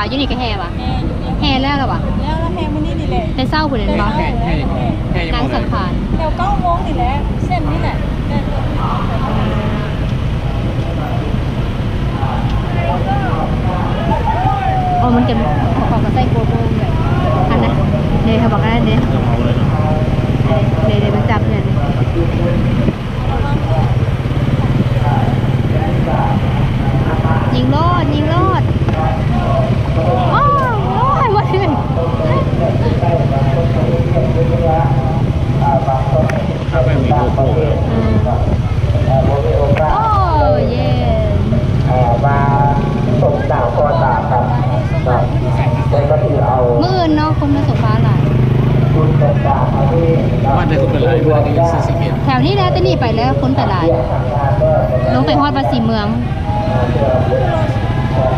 ຢູ່ນີ້ກໍແຫ່ຫວາ? ແຫ່ຢູ່ນີ້ ແຫ່ແລ້ວລະຫວາ? ແລ້ວ ແລ້ວແຫ່ມື້ນີ້ນີ້ແຫຼະ ແຕ່ເຊົ້າພຸ້ນແມ່ນບໍ່? ແຫ່ ແຫ່ ແຫ່ ແຫ່ຢູ່ ນາງສັງຂານ ແຖວເກົ້າໂມງນີ້ແຫຼະ ເສັ້ນນີ້ແຫຼະ. ອໍ ມັນກໍ ເຂົາກໍໃສ່ໂກໂປດ້ວຍ ອັນນັ້ນເດ້ ເຂົາບອກອັນນັ້ນເດ້ ເດ້ ເດ້ ມາຈັບເພິ່ນ. ຍິງໂລດ ຍິງໂລດ. ໂອ້ຍ ໂອ້ຍ ບໍ່ຖືກ. ຖ້າແມ່ນມີໂກໂປເລີຍ ອືມ ໂອ້ ເຢັນ. ມື້ອື່ນເນາະ ຄົນມາສົມພານຫຼາຍ. ບ້ານໃດຄົນໄປຫຼາຍ? ບ້ານໃດຢູ່ສີສະເກດ? ແຖວນີ້ແຫຼະ ແຕ່ນີ້ໄປແລ້ວຄົນໄປຫຼາຍ ລົງໄປຮອດວັດສີເມືອງ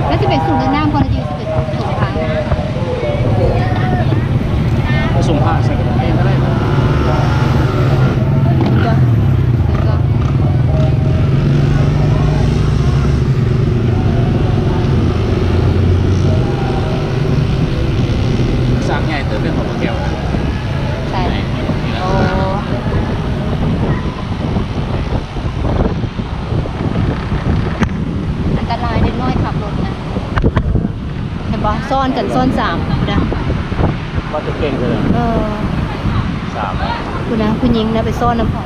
ແລ້ວຊິໄປສູດນ້ຳກ່ອນ ແລ້ວຈຶ່ງຊິໄປສົມພາ. ໄປສົມພາໃສ່ກໍໄດ້ ໄປກໍໄດ້. ສາກໃຫຍ່ເຕີບເດ້ ຂອງບໍ່ແກ້ວນະ. ໃຊ່ ໂອ້ ອັນຕະລາຍເດັກນ້ອຍຂັບລົດນະ ເຫັນບໍ່? ຊ້ອນກັນຊ້ອນສາມພຸ້ນນະ ວ່າຈະເກັ່ງເລີຍ. ເອີ ສາມ ພຸ້ນນະ ຜູ້ຍິງນະໄປຊ້ອນນຳເຂົາ.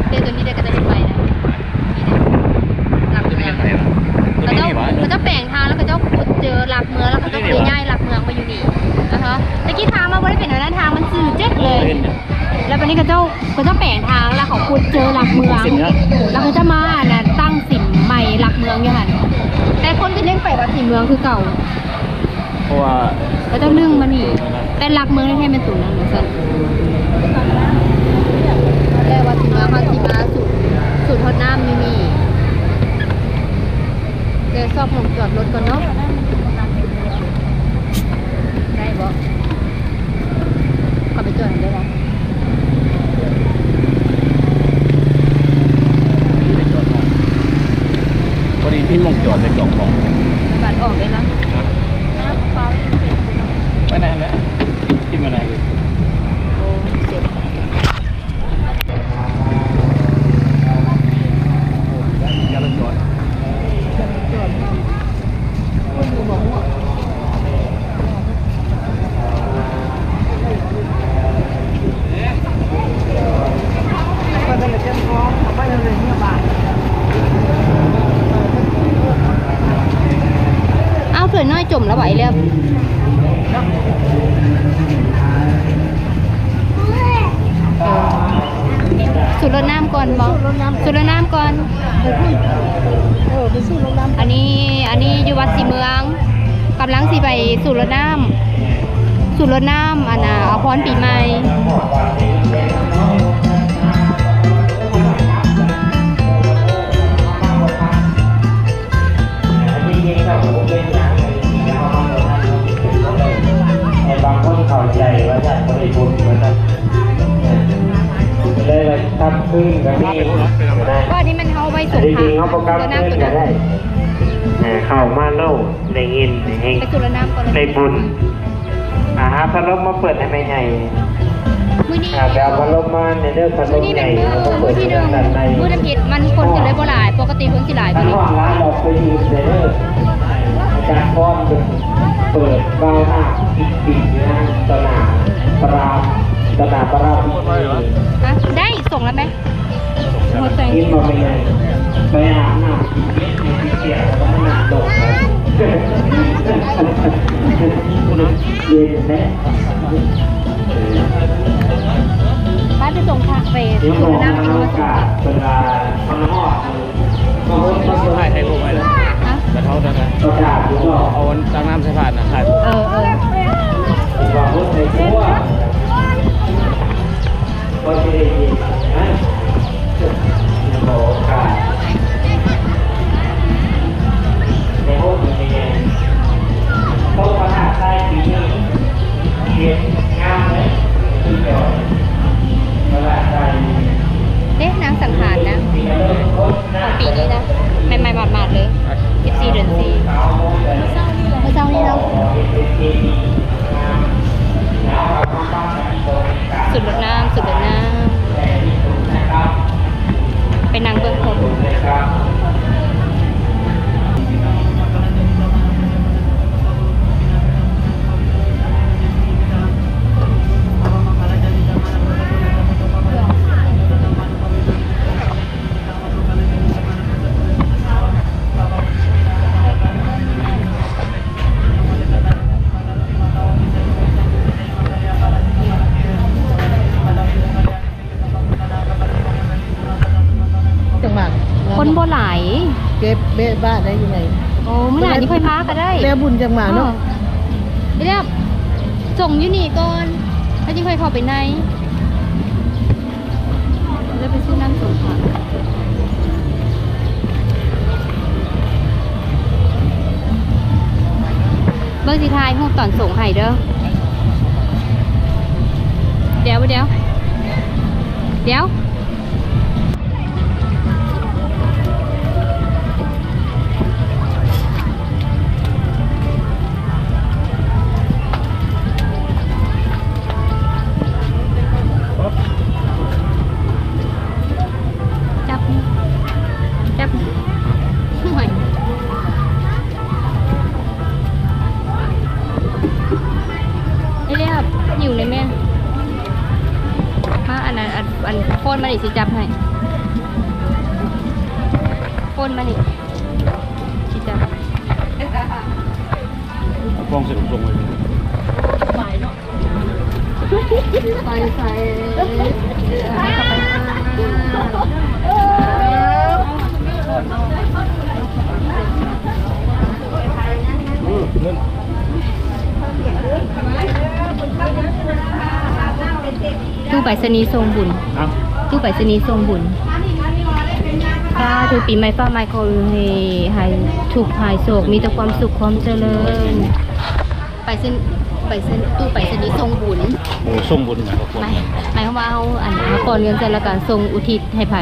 ເດ້ ຕົວນີ້ເດ້ ກໍຈະເຮັດໃໝ່ນະ ນີ້ເດ້ ຫຼັກເມືອງ ເຂົາເຈົ້າ ເຂົາເຈົ້າແປງທາງ ແລ້ວເຂົາເຈົ້າຂຸດເຈີຫຼັກເມືອງ ແລ້ວເຂົາເຈົ້າກໍໄດ້ຍ້າຍຫຼັກເມືອງມາຢູ່ນີ້. ອາຮະ ແຕ່ກີ້ທາງມັນບໍ່ໄດ້ເປັນແນວນັ້ນ ທາງມັນຊື່ເຈັກເລີຍ. ແລ້ວບັດນີ້ເຂົາເຈົ້າ ເຂົາເຈົ້າແປງທາງ ແລ້ວເຂົາຂຸດເຈີຫຼັກເມືອງ ແລ້ວເຂົາເຈົ້າມາ ອັນນັ້ນ ຕັ້ງສິມໃໝ່ຫຼັກເມືອງຢູ່ຫັ້ນ ແຕ່ຄົນກໍຍັງໄປວັດສີເມືອງຄືເກົ່າ. ເພາະວ່າ ເຂົາເຈົ້າລຶ້ງມານີ້ ແຕ່ຫຼັກເມືອງແທ້ໆແມ່ນໂຕນັ້ນວ່າຊັ້ນ. ແຕ່ວ່າຊິມາ ເຮົາຊິມາສູດ ສູດຮອດນ້ຳຢູ່ນີ້ ແຕ່ຊອກໝ່ອງຈອດລົດກ່ອນເນາະ. ໄດ້ບໍ່? ເຂົ້າໄປຈອດໄດ້ບໍ່? ພໍດີມີໝ່ອງຈອດໃນຈອກຂອງ ບັດອອກໄດ້ລະ ໄປໄດ້ແລ້ວ ກິນມາໄດ້. ໂອ້ ເຈັບ. ອ້າວ ເຜື່ອນ້ອຍຈົມລະໄຫວແລ້ວ. ເອີ ສູດລົດນ້ຳກ່ອນບໍ່? ສູດລົດນ້ຳກ່ອນ ເອີ ໄປສູດລົດນ້ຳ. ອັນນີ້ ອັນນີ້ຢູ່ວັດສີເມືອງ ກຳລັງຊິໄປສູດລົດນ້ຳ ສູດລົດນ້ຳ ອັນນ່າ ອາພອນປີໃໝ່. ທີ່ຈິງກໍບໍ່ເປັນຫຍັງ ແຕ່ບາງຄົນເຂົ້າໃຈວ່າຢ້ານບໍ່ໄດ້ບຸນວ່າຊັ້ນ ເອີ ກໍເລີຍວ່າກັບຄືນກໍມີນະ. ວ່າທີ່ມັນເຮົາໄວ້ສົງ ທີ່ຈິງເຮົາບໍ່ກັບຄືນກໍໄດ້ ເອີ ເຂົ້າມາໂລດ ໄດ້ຍິນໄດ້ເຮັງ ໄດ້ບຸນ. ອາ ຫາພັດລົມມາເປີດໃຫ້ແມ່ໃຫຍ່. ມື້ນີ້ ອາ ໄປເອົາພັດລົມມາແດ່ເດີ ພັດລົມໃຫຍ່ ມື້ນີ້ເປັນມື້ ເຮົາມາເປີດ ມື້ທີໜຶ່ງ ທາງດ້ານໃນ ມື້ທຳອິດ ມັນຄົນກໍເລີຍບໍ່ຫຼາຍ ປົກກະຕິຄົນຊິຫຼາຍກວ່ານີ້. ຄັນຮ້ອນຫຼາຍອອກໄປອີກເດີ ອາຈານພອນເພິ່ນເປີດວາວນ້ຳອີກປີໜຶ່ງຕໍ່ໜ້າພະລາມ ຕໍ່ໜ້າພະລາມ. ຮະ ໄດ້ ສົ່ງແລ້ວແມະ? ກິນບໍ່ແມ່ນຫຍັງ ໄປອາບນ້ຳກິນເປັດໃຫ້ກິນເປຍກ ແລ້ວກໍມານັ່ງລົງ ເຢັນແດ່. ເອີ ໄປ ໄປສົ່ງພະ ໄປ ດຽວບອກ ໃຫ້ເຮົາ ເພິ່ນວ່າ ເພິ່ນຮອດ ຖ່າຍ ຖ່າຍຮູບໃຫ້ນະ ຮະ? ແລ້ວເຮົາຈະ ເອົາ ເອົາຕັກນ້ຳໃສ່ພານນະ ຖ່າຍຮູບ ເອີ ເອີ ເດ້ ນາງສັງຂານນະ ຂອງປີນີ້ນະ ໃໝ່ໆ ໝາດໆ ເລີຍ ສິບສີ່ ເດືອນສີ່ ມື້ເຊົ້ານີ້ເນາະ ຊຸດລົດນ້ຳ ຊຸດລົດນ້ຳ ໄປນັ່ງເບິ່ງຄົນ. ຈັ່ງມາ ຄົນບໍ່ຫຼາຍ ເກັບເບະບະໄດ້ຢູ່ໃນ ໂອ້ ມື້ໜ້ານີ້ຄ່ອຍມາກໍໄດ້ ແລ້ວບຸນຈັ່ງມາເນາະ ເອີ ໄປແລ້ວ ສົ່ງຢູ່ນີ້ກ່ອນ ແລ້ວຈຶ່ງຄ່ອຍເຂົ້າໄປໃນ. ແລ້ວໄປຊື້ນ້ຳສົມຜັກ ເບິ່ງຊິຖ່າຍຮູບຕອນສົ່ງໃຫ້ເດີ ດຽວ ດຽວ ດຽວ. ຈັບ ຈັບ ໂອ້ຍ ໄອ້ລຽບ ຫິ້ວໃຫ້ແມ່ ມາ ອັນນັ້ນ ອັນ ອັນ ໂຟນມານີ້ ຊິຈັບໃຫ້ ໂຟນມານີ້ ຊິຈັບ ເອົາກ້ອງໃສ່ຖົງສົ່ງໄວ້ ໄປໃສ ຕູ້ໄປສະນີສົ່ງບຸນ ຕູ້ໄປສະນີສົ່ງບຸນ. ສາທຸ ປີໃໝ່ຟ້າໃໝ່ ຂໍໃຫ້ ໃຫ້ທຸກຫາຍໂສກ ມີແຕ່ຄວາມສຸກຄວາມຈະເລີນ. ໄປສະ ໄປສະ ຕູ້ໄປສະນີສົ່ງບຸນ. ໂອ້ ສົ່ງບຸນໝາຍຄວາມວ່າ ໝາຍ ໝາຍຄວາມວ່າເຮົາ ອັນ ເຮົາກ່ອນເງິນໃສ່ ແລ້ວກະສົ່ງອຸທິດໃຫ້ໃຜ?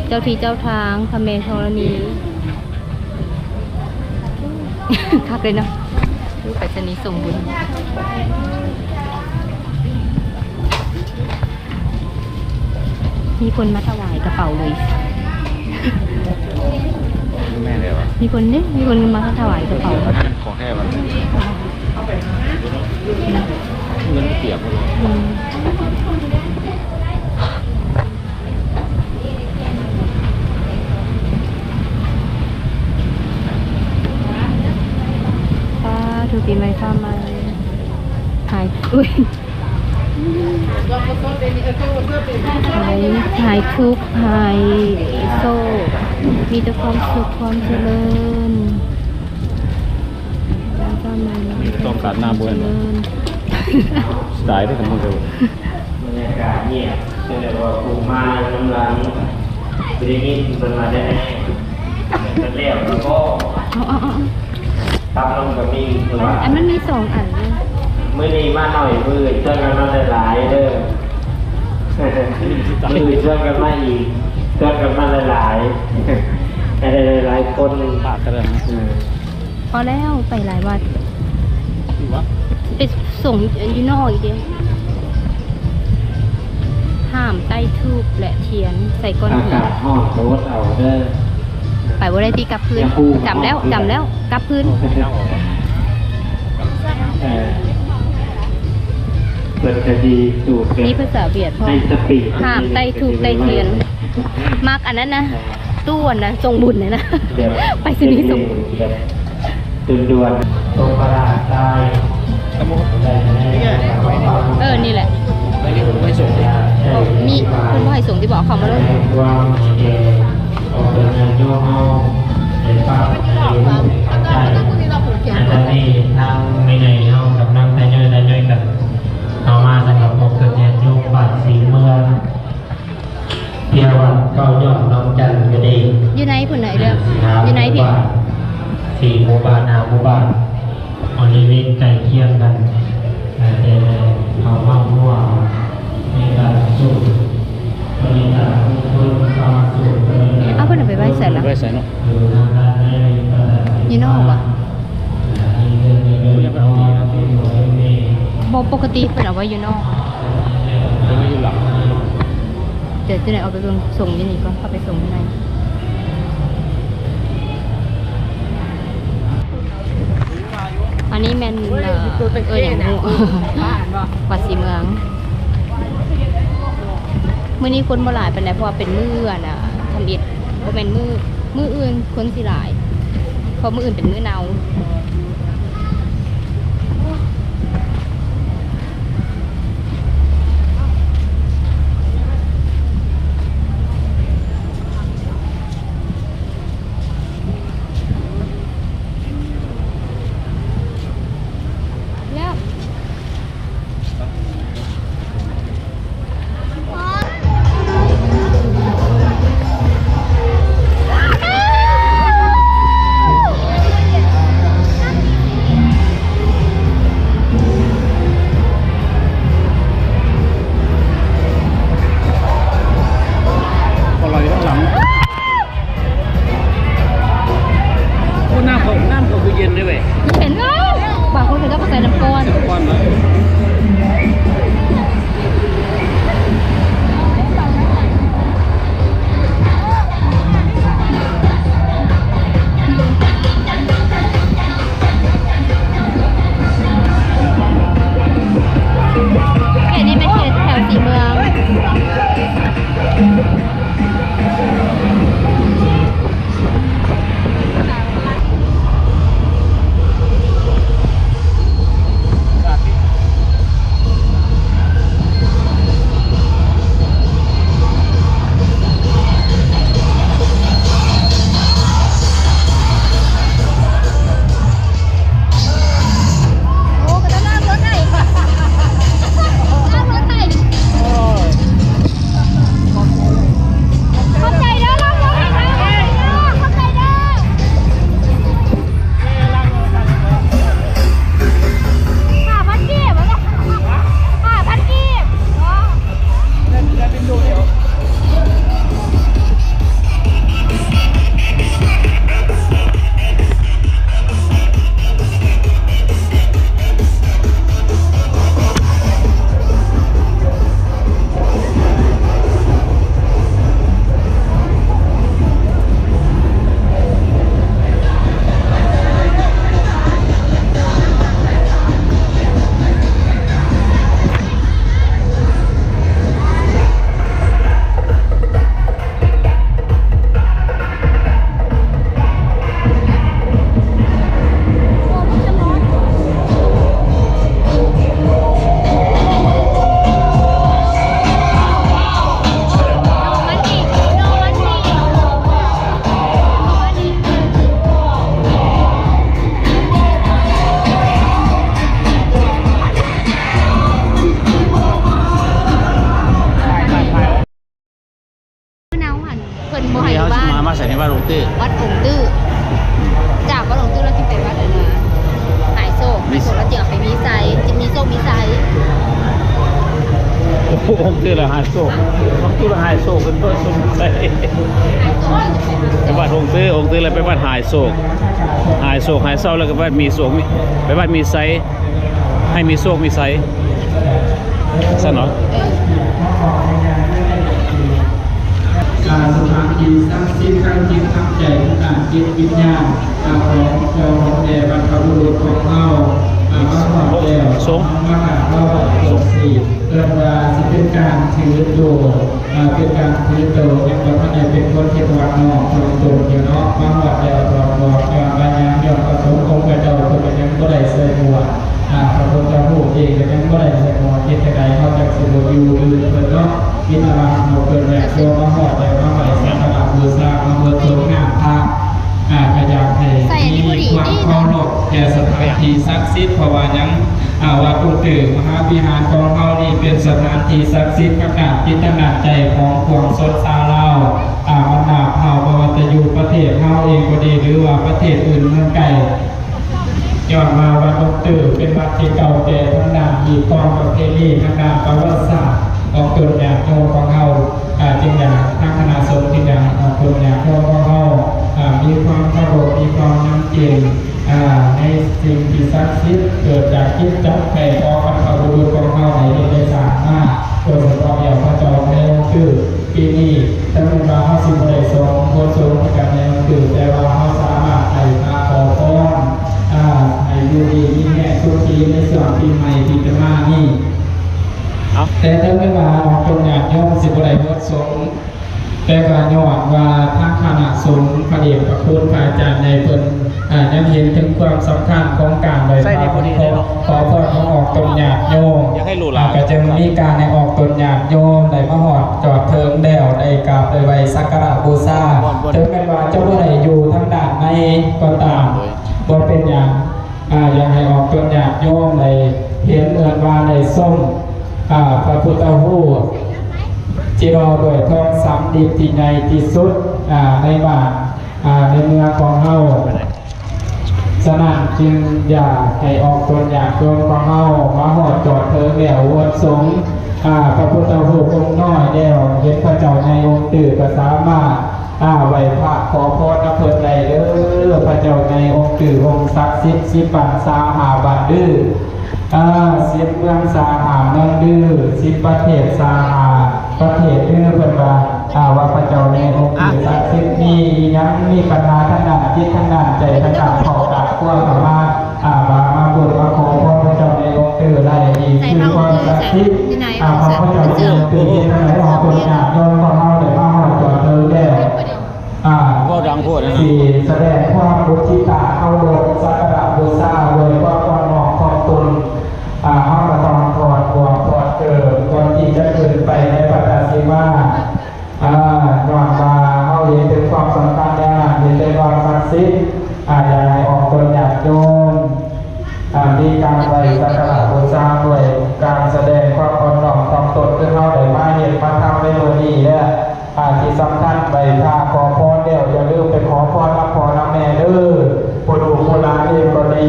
ເຈົ້າທີ່ເຈົ້າທາງ ພະແມ່ທໍລະນີ. ຄັກເລີຍເນາະ ຕູ້ໄປສະນີສົ່ງບຸນ. ມີຄົນມາຖວາຍກະເປົາເລີຍ. ແມ່ນແລ້ວ ມີຄົນເດ້ ມີຄົນມາຖວາຍກະເປົາ. ຂອງແທ້ວະ ເງິນປຽກເລີຍ. ອືມ. ສາທຸ ປີໃໝ່ຟ້າໃໝ່ ຫາຍ ອຸ້ຍ ຫາຍ ຫາຍທຸກ ຫາຍໂສກ ມີແຕ່ຄວາມສຸກຄວາມຈະເລີນ. ຕ້ອງການນ້ຳບໍ່ແມ່ນບໍ່? ສະຕາຍເດ້ ຄັນເຮົາ ບັນຍາກາດງຽບ ແສດງວ່າຜູ້ມານຳຫຼັງ ບໍ່ໄດ້ຍິນເພິ່ນວ່າແນວໃດ ເພິ່ນແລ້ວແລ້ວບໍ່? ເອົາ ເອົາ ເອົາ ຕັບລົງກໍມີ ຄືວ່າ ອັນ ອັນມັນມີສອງອັນເລີຍ. ມື້ນີ້ມາໜ້ອຍ ມື້ອື່ນຊວນກັນມາຫຼາຍໆເດີ. ມື້ອື່ນຊວນກັນມາອີກ ຊວນກັນມາຫຼາຍໆ ໃຫ້ໄດ້ຫຼາຍໆຄົນ ປາກກະເດີນ. ເອີ. ພໍແລ້ວ ໄປຫຼາຍວັດ ໄປສົ່ງຢູ່ນອກອີກເດ້. ຫ້າມໄຕ້ທູບ ແລະ ທຽນໃສ່ກ້ອນຫີນ. ອາກາດຮ້ອນກໍອົດເອົາເດີ. ໄປບໍ່ໄດ້ຕິ ກັບຄືນ. ຈຳແລ້ວ ຈຳແລ້ວ ກັບຄືນ. ເອີ ເພິ່ນກະຊິສູດແບບ ມີພາສາຫວຽດພ້ອມ. ຫ້າມໄຕ້ທູບໄຕ້ທຽນ. ມັກອັນນັ້ນນະ. ຕູ້ອັນນັ້ນສົ່ງບຸນນະ ໄປສະນີສົ່ງບຸນ ແບບດ່ວນໆ. ເອີ ນີ້ແຫຼະ ມີ ເພິ່ນບໍ່ໃຫ້ສົ່ງຕິ ບອກເຂົາມາໂລດ. ເປັນຍາດໂຍມເຮົາໄດ້ຟັງໄດ້ຮູ້ໄດ້ເຂົ້າໃຈ. ແລະຕອນນີ້ທາງແມ່ໃຫຍ່ເຮົາກຳລັງທະຍອຍທະຍອຍກັນເຂົ້າມາສຳລັບໝູ່ເພື່ອນຍາດໂຍມບ້ານສີເມືອງ ເທດສະບານເກົ້າຍ້ອນໜອງຈັນກໍດີ ຢູ່ໃນພຸ້ນນະ ເອີ ຢູ່ໃນພີ້ ສີ່ໝູ່ບ້ານ ຫ້າໝູ່ບ້ານ ບໍລິເວນໃກ້ຄຽງກັນ ແຕ່ເຂົ້າມາຮ່ວມໃນການຊົມ ເອົາ ເພິ່ນເອົາໄປໄວ້ໃສລະ? ໄວ້ໃສເນາະ? ຢູ່ນອກຫວາ? ບໍ່ ປົກກະຕິເພິ່ນເອົາໄວ້ຢູ່ນອກ. ເອົາໄວ້ຢູ່ຫຼັງ. ດຽວຈັ່ງໃດເອົາໄປເບິ່ງ ສົ່ງຢູ່ນີ້ກ່ອນ ເຂົ້າໄປສົ່ງຢູ່ໃນ. ອັນນີ້ແມ່ນ ເອີ ເອີ້ນຫຍັງ ວັດສີເມືອງ. ມື້ນີ້ຄົນບໍ່ຫຼາຍປານໃດ ເພາະວ່າເປັນມື້ອັນນະ ທຳອິດ ບໍ່ແມ່ນມື້ ມື້ອື່ນຄົນຊິຫຼາຍ ເພາະມື້ອື່ນເປັນມື້ເນົາ. ແລ້ວ ບໍ່ໄຫຼທາງຫຼັງ. ໂອ້ ນ້ຳເຂົາ ນ້ຳເຂົາຄືເຢັນເດ້ເວີຍ. ເຫັນເລີຍ ບາງຄົນເຂົາເຈົ້າກໍໃສ່ນ້ຳກ້ອນ ນ້ຳກ້ອນເນາະ. ເຂດນີ້ແມ່ນເຂດແຖວສີເມືອງ. ໂອ້ ກໍຕ້ອງນັ່ງລົດໄຖ ນັ່ງລົດໄຖ. ຂອບໃຈເດີ ນັ່ງລົດໄຖ ຂອບໃຈເດີ ຂອບໃຈເດີ. ຫ້າພັນກີບ ຫ້າພັນກີບ. ເຮົາຫັ້ນ ເພິ່ນບໍ່ໃຫ້ຢູ່ບ້ານ ມາ ມາໃສ່ໃນວັດອົງຕື້ ວັດອົງຕື້. ຈາກວັດອົງຕື້ແລ້ວຈຶ່ງໄປວັດອັນນະ ຫາຍໂສກ ຫາຍໂສກແລ້ວຈຶ່ງເອົາໄປມີໄຊ ຈຶ່ງມີໂຊກມີໄຊ. ອົງຕື້ແລ້ວຫາຍໂສກ ອົງຕື້ແລ້ວຫາຍໂສກ ເປັນຕົ້ນສົນໄຊ. ໄປວັດອົງຕື້ ອົງຕື້ແລ້ວໄປວັດຫາຍໂສກ ຫາຍໂສກຫາຍເສົ້າ ແລ້ວກໍໄປວັດມີໂສກ ໄປວັດມີໄຊ. ໃຫ້ມີໂຊກມີໄຊ ຊັ້ນເນາະ. ອາ ສະຖານທີ່ສັກສິດທາງຈິດທາງໃຈ ທາງດ້ານຈິດວິນຍານ ອາ ຂອງພໍ່ແມ່ບັນພະບຸລຸດຂອງເຮົາ ອາ ມາຮອດແລ້ວ ເຮົາມາກາບໄຫວ້ ເອີ້ນວ່າຊິເປັນການຖືໂຕ ເປັນການຖືໂຕ ຍັງບໍ່ທັນໄດ້ເປັນຄົນທີ່ອ່ອນນ້ອມຖ່ອມຕົນຢູ່ເນາະ. ມາຮອດແລ້ວ ບອກວ່າບາງຢ່າງຍ້ອນພະສົງອົງຂະເຈົ້າເພິ່ນກໍຍັງບໍ່ໄດ້ໃສ່ໝວກ ອາ ພະພຸດທະຮູບເອງກໍຍັງບໍ່ໄດ້ໃສ່ໝວກ ເຮັດຈັ່ງໃດເຮົາຈັ່ງຊິບໍ່ຢູ່ອື່ນເພິ່ນເນາະ? ມີແຕ່ວ່າເຮົາເອີ້ນຍາດໂຍມມາຮອດແລ້ວ ມາໄຫວ້ສັກກາລະບູຊາ ມາເບິ່ງ ສັກສິດ ເພາະວ່າຫຍັງ? ອາ ວັດອົງຕື້ມະຫາວິຫານຂອງເຮົານີ້ ເປັນສະຖານທີ່ສັກສິດທາງດ້ານຈິດທາງດ້ານໃຈຂອງປວງຊົນຊາວລາວ ອາ ບັນດາເຜົ່າ ບໍ່ວ່າຈະຢູ່ປະເທດເຮົາເອງກໍດີ ຫຼືວ່າປະເທດອື່ນເມືອງໄກ. ຍ້ອນວ່າວັດອົງຕື້ເປັນວັດທີ່ເກົ່າແກ່ທາງດ້ານຮີດຄອງປະເພນີ ທາງດ້ານປະຫວັດສາດຂອງຕົນຍາດໂຍມຂອງເຮົາ ອາ ຈຶ່ງຢາກ ທາງຄະນະສົງຈຶ່ງຢາກໃຫ້ອອກຕົນຍາດໂຍມຂອງເຮົາ ອາ ມີຄວາມເຄົາລົບ ມີຄວາມນຳເກງ ອາ ໃນສິ່ງທີ່ສັກສິດ ເກີດຈາກຈິດຈຳແຜ່ຂອງບັນພະບຸລຸດຂອງເຮົາໄດ້ເຮັດໄດ້ສ້າງມາ ໂດຍສະເພາະແລ້ວພະເຈົ້າແມ່ອົງຕື້ ປີນີ້ ເຖິງແມ່ນວ່າເຮົາຊິບໍ່ໄດ້ສົງບົດສົງກັບແມ່ອົງຕື້ ແຕ່ວ່າເຮົາສາມາດໄດ້ພາຂໍພອນ ອາ ໃຫ້ຢູ່ດີມີແຮງສຸຂີໃນຊ່ວງປີໃໝ່ທີ່ຈະມານີ້. ເອົ້າ ແຕ່ເຖິງແມ່ນວ່າອອກຕົນຍາດໂຍມຊິບໍ່ໄດ້ບົດສົງ ແຕ່ກໍຍ້ອນວ່າທາງຄະນະສົງ ພະເດດພະຄຸນພະອາຈານໃຫຍ່ເພິ່ນ ອາ ຍັງເຫັນເຖິງຄວາມສຳຄັນຂອງການໄຫວ້ພະ ຂໍ ຂໍພອນຂອງອອກຕົນຍາດໂຍມ ອາ ກໍຈຶ່ງມີການໃຫ້ອອກຕົນຍາດໂຍມໄດ້ມາຮອດຈອດເຖິງແລ້ວ ໄດ້ກາບໄດ້ໄຫວ້ສັກກາລະບູຊາ. ເຖິງແມ່ນວ່າຈະບໍ່ໄດ້ຢູ່ທາງດ້ານໃນກໍຕາມ ບໍ່ເປັນຫຍັງ ອາ ຢາກໃຫ້ອອກຕົນຍາດໂຍມໄດ້ເຫັນ ເອີ້ນວ່າໄດ້ຊົມ ອາ ພະພຸດທະຮູບ ທີ່ຫຼໍ່ດ້ວຍທອງສຳລິດທີ່ໃຫຍ່ທີ່ສຸດ ອາ ໃນບ້ານ ອາ ໃນເມືອງຂອງເຮົາ. ສະນັ້ນຈຶ່ງຢາກໃຫ້ອອກຕົນຍາດໂຍມຂອງເຮົາມາຮອດຈອດເຖິງແລ້ວ ບົດສົງ ອາ ພະພຸດທະຮູບອົງນ້ອຍແລ້ວ ເຫັນພະເຈົ້າໃຫຍ່ອົງຕື້ກໍສາມາດ ອາ ໄຫວ້ພະຂໍພອນນຳເພິ່ນໄດ້ເດີ ພະເຈົ້າໃຫຍ່ອົງຕື້ ອົງສັກສິດ ສິບບ້ານຊາວຫ້າບ້ານດື ອາ ສິບເມືອງຊາວຫ້າເມືອງດື ສິບປະເທດຊາວຫ້າປະເທດດື ເພິ່ນວ່າ ອາ ວ່າພະເຈົ້າໃຫຍ່ອົງຕື້ສັກສິດ ມີອີ່ຫຍັງ ມີບັນຫາທາງດ້ານຈິດ ທາງດ້ານໃຈ ທາງດ້ານຄອບຄອບຄົວ ກໍມາ ອາ ມາ ມາບົນມາຂໍພອນພະເຈົ້າໃນອົງຕື້ໄດ້ ນີ້ຄືຄວາມສັກສິດ ອາ ຂອງພະເຈົ້າໃນອົງຕື້ ເຮັດໃຫ້ເຮົາຄົນຍາກຈົນຂອງເຮົາໄດ້ມາຮອດຈອດເຖິງແລ້ວ ອາ ເວົ້າດັງໂພດນະ ຊິສະແດງຄວາມມຸທິຕາເຄົາລົບສັກກາລະບູຊາດ້ວຍຄວາມອ່ອນນ້ອມຖ່ອມຕົນ ອາ ເຮົາກໍຕ້ອງຖອດໝວກຖອດເກີບກ່ອນທີ່ຈະຂຶ້ນໄປໃນພັດຕະສີມາ. ອາ ຍ້ອນວ່າເຮົາເຫັນເຖິງຄວາມສຳຄັນແນວນັ້ນ ເຫັນເຖິງຄວາມສັກສິດ ອາ ຢາກໃຫ້ອອກຕົນຍາດໂຍມ ອາ ມີການໄຫວ້ສັກກາລະບູຊາດ້ວຍການສະແດງຄວາມອ່ອນນ້ອມຖ່ອມຕົນ ຄືເຮົາໄດ້ມາເຮັດມາທຳໃນມື້ນີ້ ແລະ ອາ ທີ່ສຳຄັນໄຫວ້ພະຂໍພອນແລ້ວ ຢ່າລືມໄປຂໍພອນນຳພໍ່ນຳແມ່ເດີ ຜູ້ລູກຜູ້ຫຼານເອງກໍດີ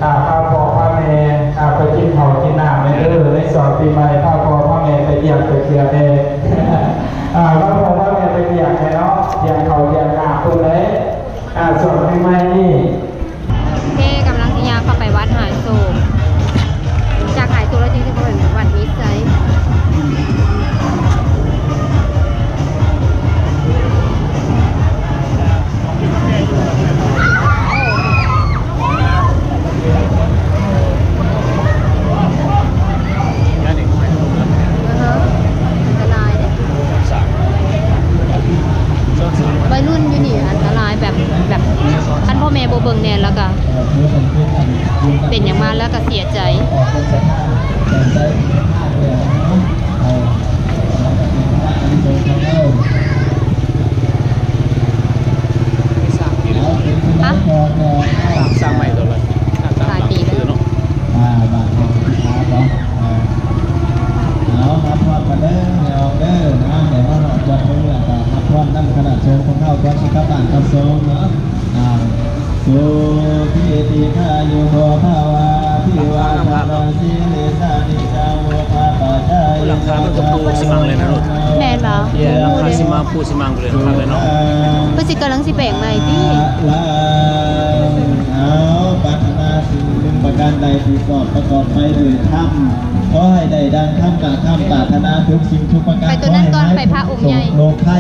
ອາ ພາພໍ່ພາແມ່ ອາ ໄປກິນເຂົ້າກິນນ້ຳແດ່ເດີ ໃນຊ່ວງປີໃໝ່ ພາພໍ່ພາແມ່ໄປວຽກໄປເຂື່ອແດ່ ອາ ພາພໍ່ພາແມ່ໄປວຽກແດ່ເນາະ ລ້ຽງເຂົ້າລ້ຽງນ້ຳເພິ່ນເດ້ ອາ ຊ່ວງປີໃໝ່ນີ້. ໂອເຄ ກຳລັງຊິຍ່າງເຂົ້າໄປວັດຫາຍໂສກ ຈາກຫາຍໂສກແລ້ວຈຶ່ງຊິເຂົ້າໄປວັດມິດໄຊ. ອັນຕະລາຍເດ້ ໄວລຸ້ນຢູ່ນີ້ອັນຕະລາຍ ແບບ ແບບ ຄັນພໍ່ແມ່ບໍ່ເບິ່ງແນ່ ແລ້ວກະເປັນຫຍັງມາ ແລ້ວກະເສຍໃຈ. ຮະ? ສ້າງໃໝ່ຕົວລະ ຫຼາຍປີແລ້ວ. ອ່າ ບາດເຮົາຊິພາເນາະ ເອີ ເອົາ ຮັບພອນກັນເດີ ແມ່ອອກເດີເນາະ ໄດ້ມາຮອດວັດເພິ່ນແລ້ວກໍຮັບພອນນຳຄະນະສົງຂອງເຮົາກ່ອນຊິກັບບ້ານກັບຊ່ອງເນາະ ອ່າ ສຸຂີ ທີຄາຍຸໂກ ພະວາ ອະພິວາທະນະ ສີລິສານິຈັງ ວຸດທາປະຈາຍິໂນ ຈາຍະ ແມ່ນບໍ່? ເອີ ຫຼັງຄາຊິມາ ປູຊິມາງໄປເລີຍ ຄັກເລີຍເນາະ ເພິ່ນຊິກຳລັງຊິແປງໃໝ່ຕິ ເອົາ ປາດຖະໜາສິ່ງໜຶ່ງປະການໃດທີ່ຊອບປະກອບໄປດ້ວຍທຳ ຂໍໃຫ້ໄດ້ດັ່ງຄຳກະຄຳປາດຖະໜາທຸກສິ່ງທຸກປະການ ໄປຕົວນັ້ນກ່ອນ ໄປພະອົງໃຫຍ່ ໂລກໄທ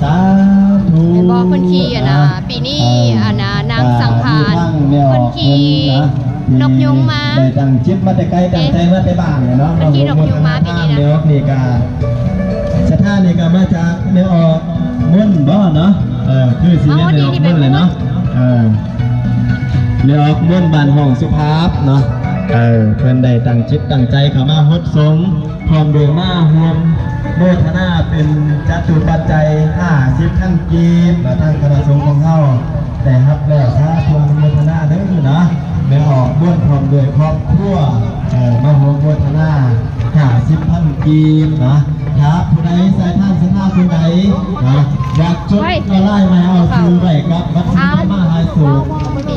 ສາທຸ ເຫັນບໍ່ ເພິ່ນຂີ່ອັນນ່າ ອ່າ ປີນີ້ອັນນ່າ ນາງສັງຂານ ເພິ່ນຂີ່ນົກຍຸງມາ ໄດ້ຕັ້ງຈິດມາແຕ່ໄກ ຕັ້ງໃຈມາແຕ່ບ້ານເນາະ ເພິ່ນຂີ່ນົກຍຸງມາປີນີ້ນະ ແມ່ອອກນີ້ກະ ສະຖານນີ້ກະມາຈາກແມ່ອອກມົນບໍ່ເນາະ ເອີ ຄືຊິແມ່ນແມ່ອອກມົນແຫຼະເນາະ ເອີ ແມ່ອອກມົນບ້ານຫ້ອງສຸພາບເນາະ ເອີ ເພິ່ນໄດ້ຕັ້ງຈິດຕັ້ງໃຈເຂົ້າມາຫົດສົງ ພ້ອມດ້ວຍມາຮ່ວມໂມທະນາເປັນຈະຕຸປັດໄຈຫ້າສິບພັນກີບ ແລະ ທາງຄະນະສົງຂອງເຮົາໄດ້ຮັບແລ້ວ ສາທຸອະນຸໂມທະນາເດີເນາະ. ແມ່ອອກ ມ່ວນພ້ອມດ້ວຍຄອບຄົວ ເອີ ມາຮ່ວມໂມທະນາ ຫ້າສິບພັນກີບນະ. ຖ້າຜູ້ໃດ ສາຍທານສະຖາຄົນໃດນະ ຢາກຈົດລະລາຍໃໝ່ ເອົາຊື່ໄວ້ກັບບັນຊີມະຫາໂຊກ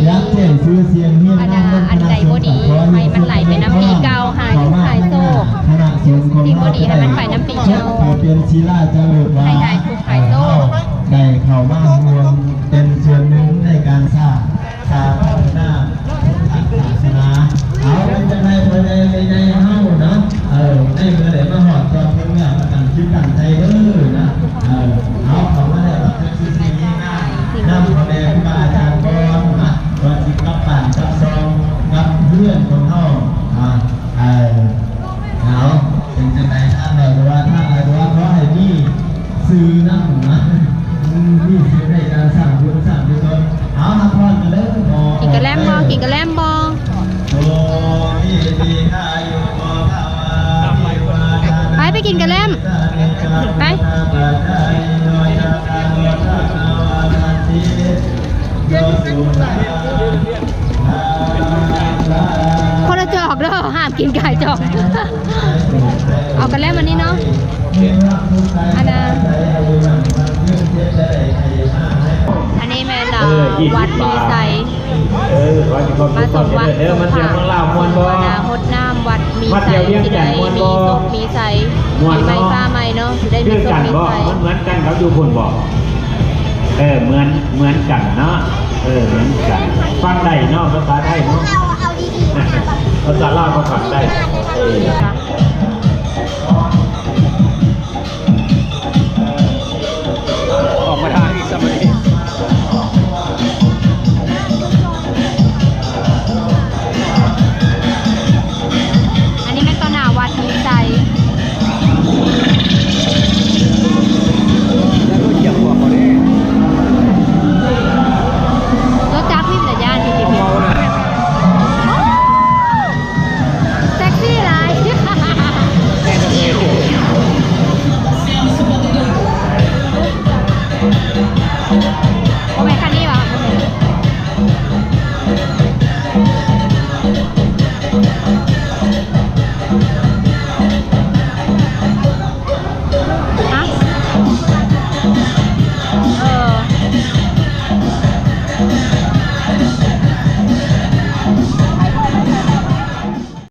ຢາກແຈ້ງຊື່ສຽງຮຽງນາມນຳຄະນະສົງ ໃຫ້ມັນໄຫຼໄປນຳປີເກົ່າ ຫາຢູ່ຫາໂຊກ ຄະນະສົງຂອງເຮົາ ໃຫ້ມັນໄປນຳປີເກົ່າ ເພື່ອເປັນສີລາຈາລຶກວ່າ ໃຫ້ຫາຍທຸກຫາຍໂສກ ເອີ ເຮົາໄດ້ເຂົ້າມາຮ່ວມເປັນສ່ວນໜຶ່ງໃນການສ້າງ ສາພັດທະນາພຸດທະສາສະໜາ. ເອົາ ເປັນຈັ່ງໃດພໍ່ໃຫຍ່ແມ່ໃຫຍ່ເຮົາເນາະ ເອີ ໃນເມື່ອໄດ້ມາຮອດຈອດເຖິງແລ້ວ ກໍຕັ້ງຈິດຕັ້ງໃຈເດີນະ ເອີ ເອົາ ເຂົ້າມາແລ້ວ ກໍຄືຊິມີງານນຳພໍ່ແມ່ຄູບາອາຈານກ່ອນນະ ກ່ອນຊິກັບບ້ານກັບຊ່ອງກັບເຮືອນຂອງເຮົາ ອ່າ ເອີ ເອົາ ເປັນຈັ່ງໃດທ່ານໃດ ຫຼືວ່າທ່ານໃດ ຫຼືວ່າຂໍໃຫ້ມີຊື່ນຳນະ ອືມ ມີຊື່ໃນການສ້າງບຸນສ້າງກຸສົນ. ເອົາ ຮັບພອນກັນເດີ ກິນກະແລັມບໍ່? ກິນກະແລັມບໍ່? ໄປ ໄປກິນກະແລັມ ໄປ. ຄົນລະຈອກເດີ ຫ້າມກິນກາຍຈອກ. ເອົາກັນແລ້ວມື້ນີ້ເນາະ ອັນນ່າ ອັນນີ້ແມ່ນ ເອີ ວັດມີໄຊ ເອີ ຂໍໃຫ້ມີຄວາມສຸກ ຄວາມສະຫວັດ ເດີ ມາທ່ຽວເມືອງລາວມ່ວນບໍ່? ຫົດນ້ຳວັດມີໄຊ ຊິໄດ້ມີໂຊກມີໄຊ ປີໃໝ່ຟ້າໃໝ່ເນາະ ຊິໄດ້ມີໂຊກມີໄຊ. ຄືກັນບໍ່? ມັນເໝືອນກັນກັບຢູ່ພຸ້ນບໍ່? ເອີ ເໝືອນ ເໝືອນກັນເນາະ ເອີ ເໝືອນກັນ ຟັງໄດ້ເນາະ ພາສາໄທເນາະ ພາສາລາວກໍຟັງໄດ້ ເອີ.